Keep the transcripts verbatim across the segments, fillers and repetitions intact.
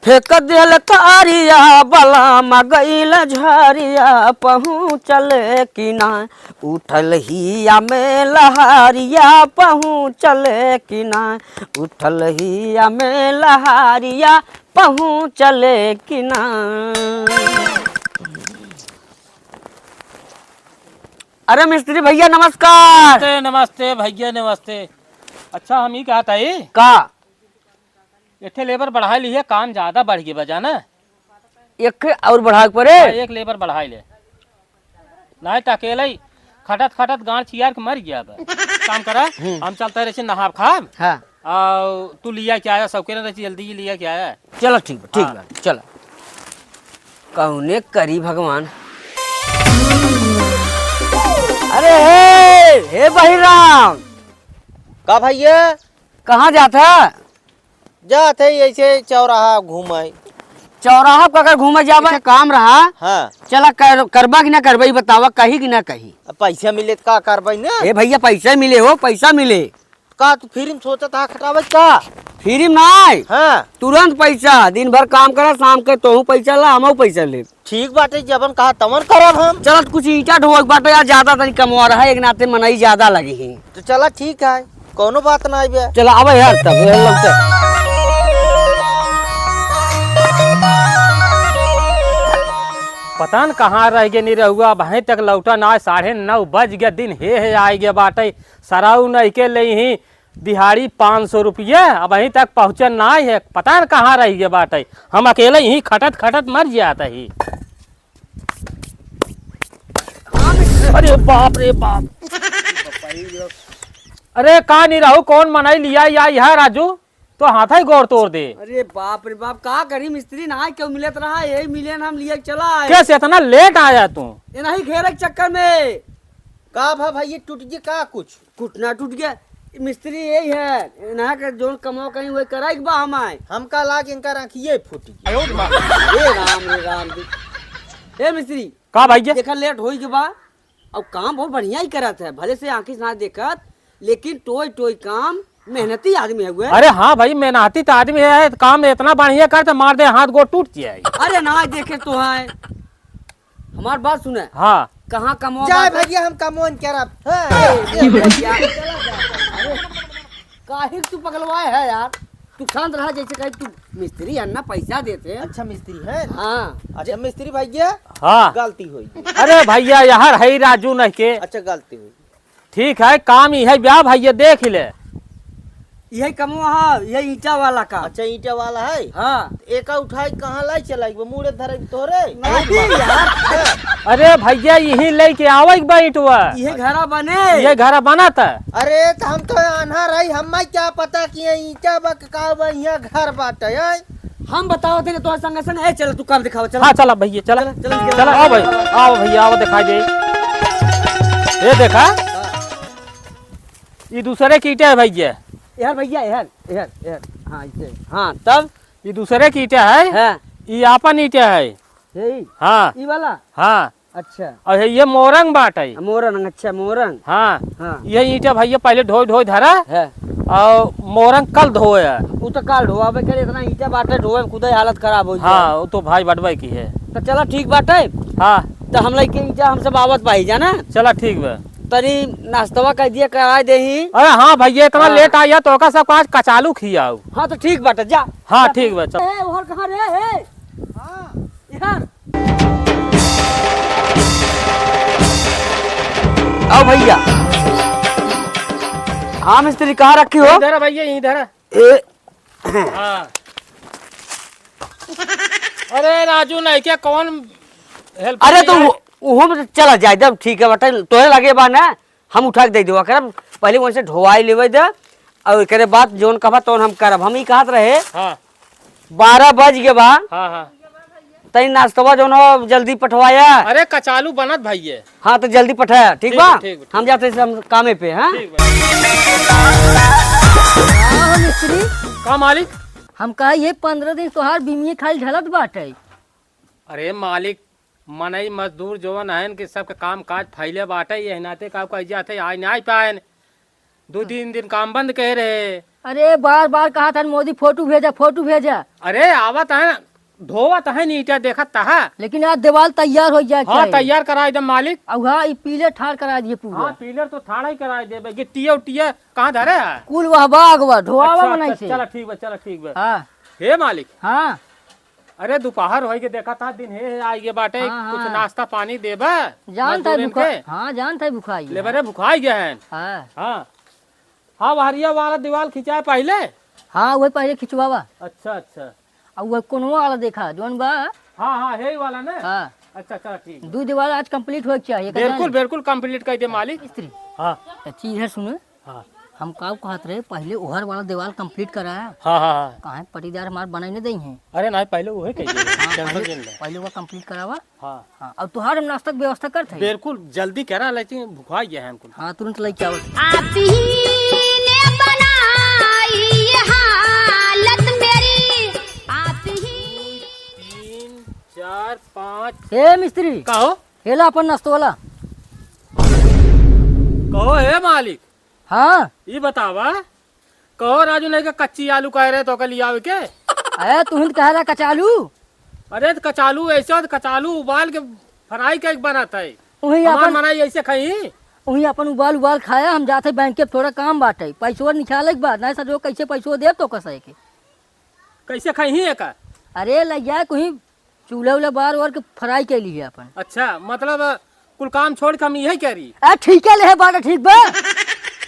फेंक दिहल तारिया बलम गइल झरिया, पहुँचल कि ना। उठल हिया में लहरिया, पहुँचल कि ना। उठल हिया में लहरिया, पहुँचल कि ना। अरे मिस्त्री भइया, नमस्कार। नमस्ते, नमस्ते भइया, नमस्ते। अच्छा, हम ई कहत हई का? एक ठे लेबर बढ़ाई लिहे, काम ज्यादा बढ़ गया बा, जाना? एक ठे और बढ़ावे के पड़े? हाँ, एक लेबर बढ़ाई ले। नाहीं त अकेले ही खटत खटत गांड चियार के मर गया बा। काम करा, हम्म। हम चलत रहे नहाब खाब। हाँ। अउ तू लिया के आया, सबके ना रही, जल्दी ही लिया के आया। चला ठीक बा, ठीक हाँ। बा, चला। कौने करी भगवान। अरे हे, हे बहिराम। का भइया? कहाँ जात है? जात है ऐसे चौराहा घूमे। चौराहा पर अगर घूमे जाबे, ऐसे काम रहा। हाँ। चला कर, करबा कि ना करबा, ई बतावा, कही कि ना कही? अब पैसा मिले त का करबा ना? ए भइया, पैसा मिले हो, पैसा मिले। का तू फ्री में सोचत हा खटावे का? फ्री में नाय। हाँ। तुरंत पैसा, दिन भर काम करा, शाम के तोहू पैसा ला, हमहू पैसा ले। ठीक बाटे, जवन कहा तवन करब हम। चलत कुछ ईंटा ढोवक बाटे यार, ज्यादा तनी कमवा रहा, एक नाते मनई ज्यादा लगी ही। तो चला ठीक है, कौनो बात ना आइबे। चला आवे यार, तब ये लोग तो। पता न कहाँ रह गए निरहुआ, अबहीं तक लौटा ना, साढ़े नौ बज गया, दिन हे हे आइ गया बाटे, सराऊ नहीं के ले ही दिहाड़ी पाँच सौ रुपया, अबहीं तक पहुँचन नाहीं है, पता न कहाँ रहि गए बाटे। हम अकेले ही खटत खटत मर जात ही। अरे बाप रे बाप। अरे का निरहू, कौन मनई लिया या यह राजू? तो हाथ ही गोड़ तोड़ दे। अरे बाप रे बाप, का करी मिस्त्री ना क्यों मिलत रहा, यही मिले न हम लिए चला आए। कैसे इतना लेट आया तू? ये नहीं घेरे के चक्कर में। का भा भाई, ये टूट गया का कुछ? कुछ ना टूट गया, मिस्त्री यही है, इन्हा के जोन कमवा कहीं वही कराई के बा हमार। हमका लाग इनका आँखिए फूट गई। आयो रे माँ। ए राम रे राम जी। ए मिस्त्री, का भैया? देखा लेट होई के बा, अब काम बहुत बढ़िया ही करत है, भले से आँखी से ना देखत, लेकिन टोय टोय काम मेहनती आदमी है हुए। अरे हाँ भाई, मेहनती तो आदमी है, काम इतना बढ़िया करते, मार दे हाथ गोड़ टूट जाए। अरे ना देखे तो है, हमार बात सुने। हाँ। कहाँ कमवा जाए बाटे? भैया, हम कमवन करब। हाँ। ए, ए, भैया। अरे, काहे तू पगलवाए है यार? तू शांत रहा, जैसे कहीं तू मिस्त्री है ना, पैसा देते हैं। अच्छा मिस्त्री है? हाँ। अच्छा मिस्त्री भैया। हाँ। गलती होई। अरे भैया, यार है राजू नहीं के। अच्छा गलती हुई। ठीक है, काम इहे बा भैया, देख ले। यही कमवा है, यही ईंटा वाला काम। अच्छा, ईंटा वाला है? हाँ। एका उठाई कहाँ लाई चलाई, वो मुड़े धरे तोरे? नहीं यार। अरे भैया, यही लेके आवे के बा ईंटवा। ये घरा बने। ये घरा बनत है। अरे, तो हम तो आन्हर है, हमें क्या पता कि ये ईंटा बा, का बा, यहाँ घर बाटे, हैं? हम बताओ थे ना, तोहरे संगे संगे, ए, चल, तू काम दिखावा, चल। हाँ, चला भैया, चला। चला, चला, चला। चला, आओ भाई, आओ भैया, आओ, दिखाई दे। ये देखा, हाँ। ये दूसरे की ईंटा है भैया। यार भैया, यार, यार, यार, हाँ, इसे, हाँ, तब? ये दूसरे की ईंटा है, हाँ। ये आपन ईंटा है। यही? हाँ। ये वाला? हाँ। अच्छा। और ये मोरंग बाटे। मोरंग, अच्छा, मोरंग। हाँ। हाँ। ये ईंटा भैया पहले ढोई ढोई धरा। है। और मोरंग कल धोए है। उ तो कल ढोआबे करे, इतना ईंटा बाटे, ढोए में खुदे हालत खराब हो जाए। हाँ, वो तो भाई बटवाई की है। तो चला ठीक बाटे। हाँ। तो हम लइके ईंटा हम सब आवत भाई जाना। चला ठीक बा। तनी नाश्तवा कर दिया, कराए देही। अरे हाँ भैया, इतना हाँ। लेट आया तो ओका सबका आज कचालू खियाऊ। हाँ तो ठीक बाटे, जा। हाँ, ठीक बा, चल। ए, उहर कहाँ रे, ए? हाँ। इधर। आओ भैया। हाँ मिस्त्री, कहाँ रखी हो? इधर है भैया, इधर है। ए। हाँ। अरे राजू, नहीं क्या, कौन help अरे तो किया? वो, वो हम चला जाए, जब ठीक है, बता, तोहे लगे बा ना, हम उठा के दे देवा करब, पहले वहीं से ढोवाई लेवे दे, और एकरे बाद जौन कहबा तौन हम करब। हम ई कहत रहे, हाँ। बारह बज गए बा, हाँ, हाँ। तनी नाश्तवा जौन हो जल्दी पठवाया। अरे कचालू बनत भैया। हाँ तो जल्दी पठाया, ठीक ठीक बा? बा, ठीक बा, ठीक हम बा। जाते से हम कामे पे, हाँ? ठीक बा। का हो मिस्त्री? का मालिक? हम कहा ये पन्द्रह दिन तोहार बिमिये खाली ढलत बाटे। अरे मालिक, मनई मजदूर जवन हन कि सबके काम काज फैले बाटे, यही नाते का कह जाते, आइ नाइ पाएन। दो तीन दिन काम बंद कहे रहे, अरे बार बार कहा था मोदी फोटो भेजा, फोटो भेजा। अरे आवत है, ढोवत है ईटा, देखत तहा। लेकिन आज दीवाल तैयार हो जाए हाँ, चाहिए। तैयार कराई दे मालिक। अउ हाँ, ई पीले ठाड़ कराई दिए पूरा। हाँ, पीले तो ठाड़ा ही कराई देबे। गिट्टिया उट्टिया कहाँ धरे है? कुल वह बाग बा, ढोआवा अच्छा, बनाई अच्छा, से। चला ठीक बा, चला ठीक बा। हाँ। हे मालिक। हाँ। अरे दोपहर होई के देखा था, दिन हे, हे आई गे बाटे, हाँ, कुछ हाँ। नाश्ता पानी देबा जानत है मजदूरन भुखा-, के? हाँ, जानत है भुखाई ले है। बरे भुखाई गए हैं। हाँ। हाँ। हाँ, बहरिया वाला दीवाल खिंचाए पहिले? हाँ, वही पहिले खिंचवावा। अच्छा, अच्छा। अउ वो कोनवा वाला देखा, जौन बा? हाँ, हाँ, यही वाला ना? हाँ। अच्छा, चला ठीक है। दू दीवाल आज complete होए के चाहिए, बिल्कुल, जाने? बिल्कुल complete कर दे मालिक। मिस्त्री। हाँ। तो चीज है सुनो। हाँ। हम काऊ कहत रहे, पहिले ओहर वाला दीवाल complete करा। हाँ, हाँ, हाँ। काहे पटीदार हमार बनाई न देई हैं। अरे नाहीं, पहिले उहे कह दे। हाँ, tension पहिले, जिन ले। पहिले वो complete करावा। हाँ। हाँ, अब तोहार हम नाश्ता के व्यवस्था करत हई। बिल्कुल, जल्दी करा, लेकिन भुखा गया है हमको। हाँ, तुरंत लेके आवत हई। आप ही ने बनाई ये हालत मेरी, आप ही। तीन, चार, पाँच। ए मिस्त्री। का हो? हेला अपन नाश्तो वाला। कहो हे मालिक। हाँ। ई बतावा, कहो राजू नहीं के कच्ची आलू कह रहे तो के लियावे के? अरे तू हिंद कह रहा कचालू। अरे तो कचालू ऐसे तो कचालू उबाल के fry के बनात है। वही हमार अपन, मनाई ऐसे खाई। वही अपन उबाल उबाल खाया, हम जाते बैंक के थोड़ा काम बाटे, पैसवा निकाले के बाद, नहीं सजो कैसे पैसवा देब तो कसे के। कैसे खाई ही एका? अरे ले जाए कहीं चूल्हा उल्हा बार वार के fry के लिए अपन। अच्छा, मतलब कुल काम छोड़ के हम यही करी? ए, ठीके ले है बाटा, ठीक बा?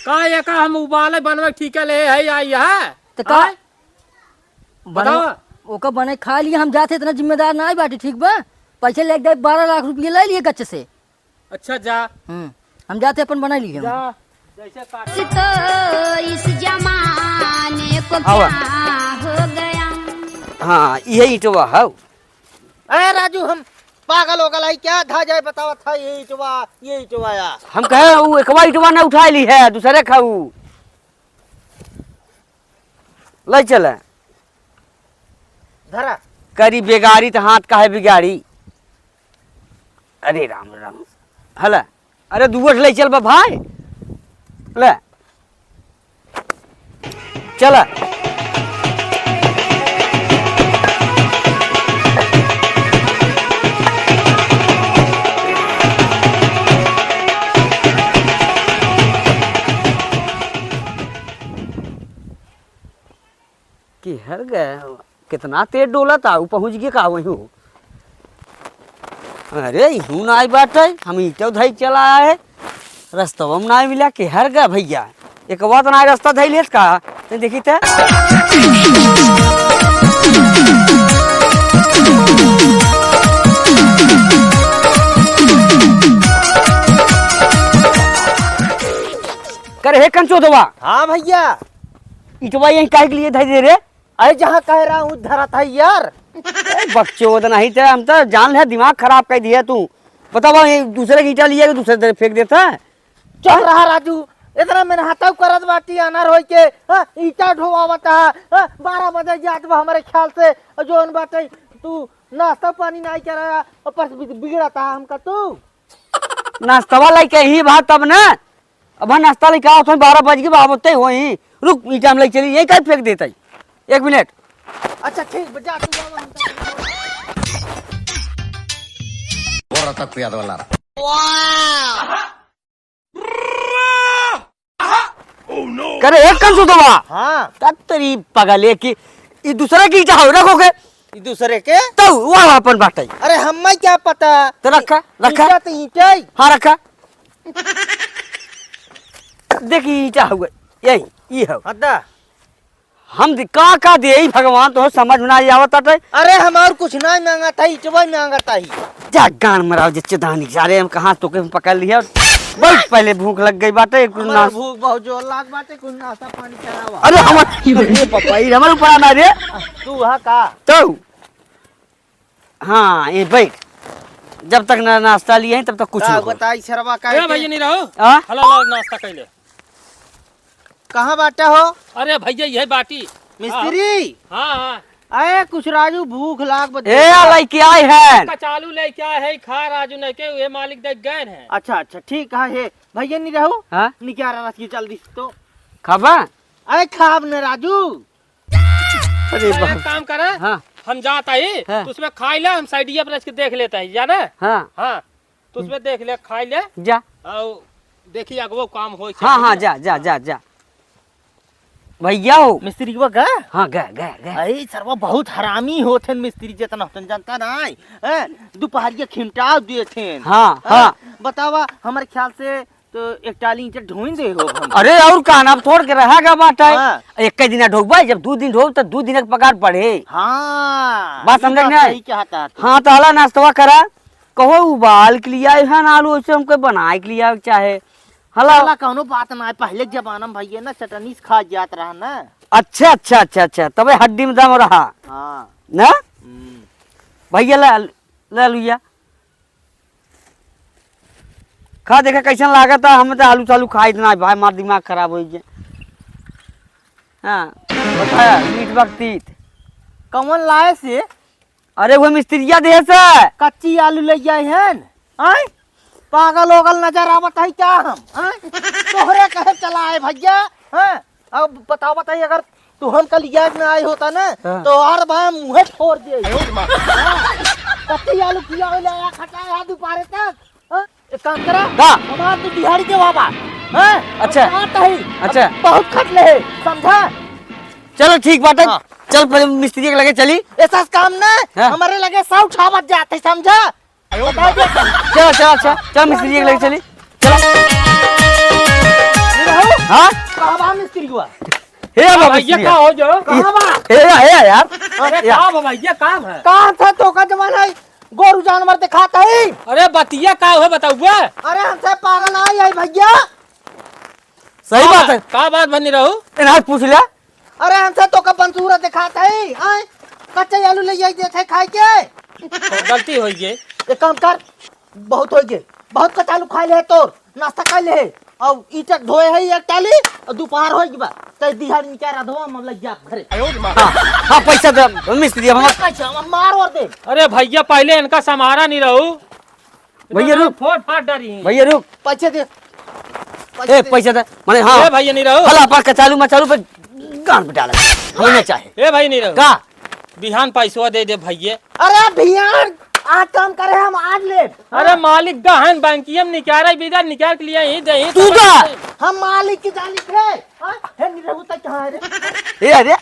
का एका हम उबाले बनवे ठीके ले है, आई है? तो का? आय? बने-, बतावा। ओका बने खा लिए हम जाते, इतना जिम्मेदार ना आई बाटी, ठीक बा? पैसे लेके दे, बारह लाख रुपये ले लिए गच्चे से। अच्छा, जा। हम्म, हम जाते अपन बनाई लिए हम। जा। जैसे काट तो इस जमाने को आवा। क्या हो गया? हाँ, यही ईटवा हौ। अरे राजू, हम पागल हो गए क्या? धा जाए बतावत था, ये ईटवा, ये ईटवा या। हम कहे, वो एकवा ईटवा ना उठा ली है, दूसरे खाऊ। ले चले। धरा। करी बेगारी त हाथ काहे बिगाड़ी? अरे राम राम। हला। अरे दुवस ले चल बा भाई। ले। चला। कि हर गए, कितना तेज डोला था, उ पहुँच गए का वहीं हो। अरे, इहू नाई बाटे, हम ईंटो धई चला आए, रस्तवा में नाई मिला, के हर गए भैया, एक बात नाई रस्ता धई लेत का, ते देखी ते। करे हे कंचोदवा। हाँ भैया। ईंटवा यहीं काहे के लिए धई दे रे? अरे जहाँ कह रहा हूँ धरा था यार। ए, बकचोद नहीं ते, हम तो जान ले दिमाग खराब कर दिया तू। बतावा, ये दूसरे की ईंटा लिया कि दूसरे तरफ फेंक देता है? चुप रहा राजू, इतना मेहनत करत बाटी अनर होई के, हाँ, ईंटा ढोवावत है, हाँ, बारह बजे जात बा हमारे ख्याल से, और जोन बाटे तू नाश्ता पानी नहीं करा, ऊपर से बिग-, बिगड़ता है हमका तू। नाश्तवा लेके ही बात तब ना, अब हम नाश्ता लेके आओ, तो बारह बज के बाबते होई। रुक, ईंटा हम लेके चली, यही काहे फेंक देता है? एक मिनट। अच्छा, ठीक बा, जा तू बाबा, हम तो बोरा तक पिया दे वाला। करे एक कंचोदवा। हाँ। तब तेरी पगले की, ई दूसरे की ईंटा हो, रखो के। ई दूसरे के? तो वो अपन बाटे। अरे हमें क्या पता? तो रखा, रखा। ईंटा तो ईंटा ही। हाँ, रखा। देखी, ईंटा हुए, यही, ई हो। हद्दा। हम दि-, का, का दे, ई भगवान, तो समझ में ना आवत बाटे। अरे, हम और कुछ ना मांगत है, ईंटवा मांगत है। जा, गान मराव, जे चेदानी, जा रे, हम कहाँ तोके हम पकड़ लिया। बहुत पहले भूख लग गई बाटे, कुछ हमारा ना भूख बहुत जोर लाग बाटे, कुछ नाश्ता पानी करावा। अरे, हमर, अरे, पापा, ई हमर ऊपर आना रे। तू हा का? तो। हाँ, ये बैठ। जब तक ना नाश्ता लिए हैं, तब तक कुछ का नहीं। बताई सरवा का ए, के? भैया नहीं रहो। हाँ? हला, हला, नाश्ता कैले। कहाँ बाटा हो? अरे भैया, यही बाटी। मिस्त्री? हाँ, हाँ। अरे कुछ राजू, भूख लाग बा। ए, लइके आए हैं। कचालू लइके आए हैं, खा राजू नहीं के, ये मालिक देख गए हैं। अच्छा, अच्छा, ठीक है, हे। भैया नहीं रहो? हाँ? निकारा रस की जल्दी से तो। खाबा? अरे खाब न राजू। अरे तो एक बाप। काम करा, हाँ। हम जात आई, हाँ। तो उसमें खाई ले, हम साइडिया पर रख के देख लेता है, जाना? हाँ। हाँ, तो उसमें देख ले, खाई ले। जा। और देखी अगवो काम होई हाँ, हाँ, चाहिए। जा, जा, जा, जा। भैया हो। मिस्त्री वो गा? हाँ, गा, गा, गा। अरे सरवा बहुत हरामी होत हैं मिस्त्री, जितना होतन जानता ना है, हैं? दुपहरिया खिमटा देत हैं। हाँ, हैं? हाँ। बतावा, हमारे ख्याल से तो एक टाली ईंट ढोइन दे हो हम। अरे और का ना, अब थोड़ के रहा गा बात है। हाँ। एक दिन ढोबा, जब दो दिन ढोब तो दो दिन के पगार पड़े। हाँ, बात ये समझ बात में आई? सही कहता है तू। हाँ, तो हला नाश्तवा करा, कहो उबाल के लिया है ना आलू, ऐसे हमको बनाए के लिया चाहे। हला। हला कौनो बात ना है, पहले के जमाना में भैया ना चटनी से खा जात रहा ना। अच्छा, अच्छा, अच्छा, अच्छा, तबे हड्डी में दम रहा। हाँ। ना? हम्म। भैया ले, ले लुइया। खा देखा कैसन लागत है, हमें तो आलू सालू खाई ना भाई, मार दिमाग खराब हो गया। हाँ, बताया, मीठ बा तीत। कौन लाए से? अरे वो मिस्त्रिया दे से। कच्ची आलू ले जाए हैं? आय? पागल ओगल नजर आवत है क्या हम? आय? तोहरे कहे चला है भैया? हाँ? अब बताओ बताइए, अगर तू हम कल याद ना आए होता ना, हाँ। तो और भाई मुँहे फोड़ दे। हाँ। कच्ची आलू किया हो ले आया खटा है दुपारे तक। हाँ? एक काम करा। का? हमार तो दिहाड़ी के बाबा। हाँ? अच्छा। हम जात हई। अच्छा। बहुत खट ले है, समझा? चलो ठीक बाटे। हाँ। चल पहले मिस्त्री के लगे चली। ऐसा काम ना, हाँ। हमारे लगे सौ उठावत जाते, समझा? बता दे। चल, चल, चल, चल मिस्त्री के लगे चली। चल। ये रहो। हाँ? कहाँ बा मिस्त्री हुआ? हे बाबा भैया, मिस्त्री। का हो जो? कहाँ बा? हे, हे यार। अरे या। का बा भैया, काम है? कहाँ था तो का जमाना है? गोरू जानवर दिखाता ही। अरे बतिया का हो बताउबा? अरे हमसे पागल आई है भैया। सही का बात है। का बात बनी रहू? इनाज पूछ ले। अरे हमसे तो का बंसूरा दिखाता ही, आय? कच्चा आलू ले आई देते खाए के। तो गलती हो गई। एक काम कर, बहुत हो गए, बहुत कच्चा आलू खा ले तोर, नाश्ता कर ले। और ईंट ढोए है एक टाली, और दोपहर हो गई बा। ते दिहाड़ी निकाल रहा धोआ, मन लग जा घरे। हाँ, हाँ, पैसा दे, मिस्त्री, हम पैसा, हम मार और दे। अरे भैया, पहले इनका समारा नहीं रहू। भैया, रुक। फोड़ फाड़ डारी। भैया, रुक। पैसे दे। ए, पैसे दे। माने, हाँ। ए, भैया, नहीं रहो। हला, पर कचालू मचालू पे गान पे डाला। हमें नहीं चाहे। ए, भाई, नहीं रहो। का? बिहान पैसवा दे दे, भैया। अरे, बिहान, आज काम करे हम, आज ले। अरे, मालिक गहन बैंकियम निकाले, बिदा निकाल के लिए ही दे, ही तू तो दा। हम मालिक की जानी थे। हाँ? हे, नहीं रहो, तो कहाँ है रे? ए, अरे।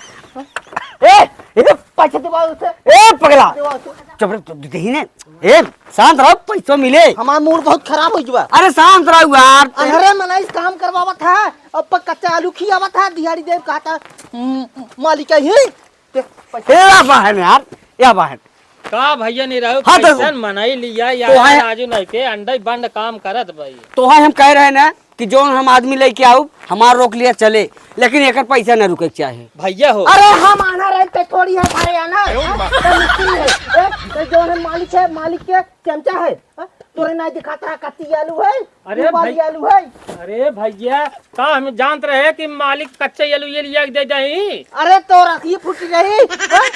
ए, ए, पैसे दे बाबू से। ए, पगला। दे बाबू से। चुप रह, तू दे ही ने। ए, शांत रहो, पैसो मिले। हमार मूड बहुत खराब हो गया। अरे शांत रहो यार। अनहरे मनई से काम करवावत है, अब पर कच्चा आलू खियावत है, दिहाड़ी देव कहता, "म-, म-, मालिक है ही।" ते पैसा ए, या बहन यार, या बहन। का भैया नहीं रहो, हाँ, तो कैसन मनई लिया यार, तो है। राजू नहीं के अंडे बंड काम करत भाई। तो है, हम कह रहे ना, कि जौन हम आदमी लेके आउब, हमार रोक लिया चले, लेकिन एकर पैसा न रुके के चाहे। भैया हो। अरे हम आना रहे ते थोड़ी है भाई आना। अरे माँ। तो मिस्त्री है। ए, तो जौन है मालिक है, मालिक के चमचा है। हाँ? तोरे ना दिखाता है कच्ची आलू है, अरे उबाली भाई। आलू है। अरे भैया, का हम जानत रहे कि मालिक कच्चे आलू ये लिया के दे जाई? अरे तो रखी फूटी रही। हाँ?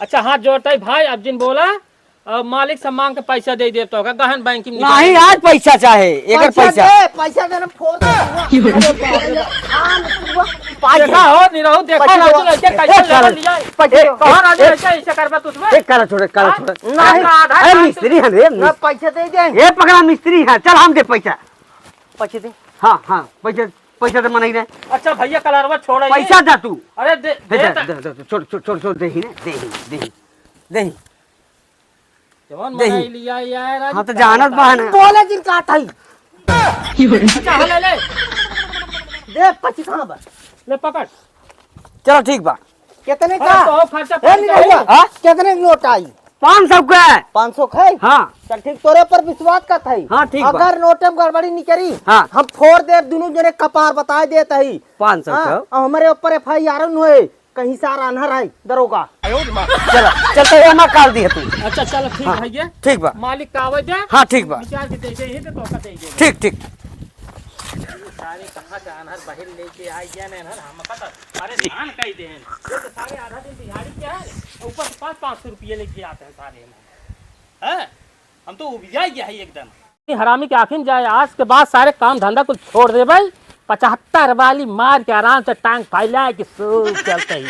अच्छा हाथ जोड़ता है भाई, अब जिन बोला अब मालिक से मांग के पैसा दे देब तो का गहन बैंकिंग निकाल नहीं, लेब। आज पैसा चाहे, एकर पैसा पैसा। दे, पैसा देना फोड़ दे। अरे बाप रे। हाँ, देखा हो, नहीं रहो, देखा पैसा हो, दे। लड़के कैसे एक साल, लेवल लिया है। पैसा ए, दे। कहाँ राजू ए, लड़के ऐसे करबा तू उसमें? एक काला छोड़, एक काला हाँ? छोड़। नहीं। आधा, आधा अरे काम मिस्त्री है रे, ना मिस-, पैसा दे दे। ये पकड़ा मिस्त्री है, चल हम दे पैसा। पैसे दे। हाँ, हाँ, पैसा, पैसा तो मनाई रहे। अच्छा भैया कलरवा छोड़ ये। पैसा दे तू। अरे दे, दे, दे दे, तो। दे, दे, दे, छोड़, छोड़, छोड़, छोड़, दे ही ने, दे ही, दे ही, दे ही। जवान दे ही। बनाई लिया यार, आज हाँ, तो का जानत बा बताऊं? ना। बोले जिन का था ही। अच्छा, हाँ, ले, ले। दे, पच्चीस हाँ बा। ले, पकड़। चलो, ठीक बा। कितने अरे, का? तो खर्चा ए, पानी नहीं चाहिए। भैया, हाँ? कितने की नोट आई? पाँच सौ का। पाँच सौ का है? हाँ। चल, ठीक, तोरे पर विश्वास का था ही। हाँ, ठीक बा। अगर नोटे में गड़बड़ी निकली, हाँ। हम फोड़ दे, दोनों जने कपार बताए देत ही। पाँच सौ हाँ, का? और हमारे ऊपर एफ आई आर न होए। कहीं सारा अनहर है दरोगा। चला, चल तो एमा काल दिहे तू। अच्छा, चल, ठीक हाँ, है ये। ठीक बा। मालिक का आवे दे। हाँ, ठीक बा। विचार के दे दे, ये तो तोका दे दे। ठीक, ठीक। सारे कहाँ से अनहर बहिर लेके आ गया ने अनहर, हम का तो परेशान कर दे हैं। ये तो सारे आधा दिन दिहाड़ी के है, ऊपर से पाँच, पाँच सौ रुपये लेके आते हैं सारे। हैं? हम तो उबिया गया है एकदम। ये हरामी के आँखी में जाए, आज के बाद सारे काम धंधा कुल छोड़ दे भाई। पचहत्तर वाली मार के आराम से टांग फैला के सो चलते ही।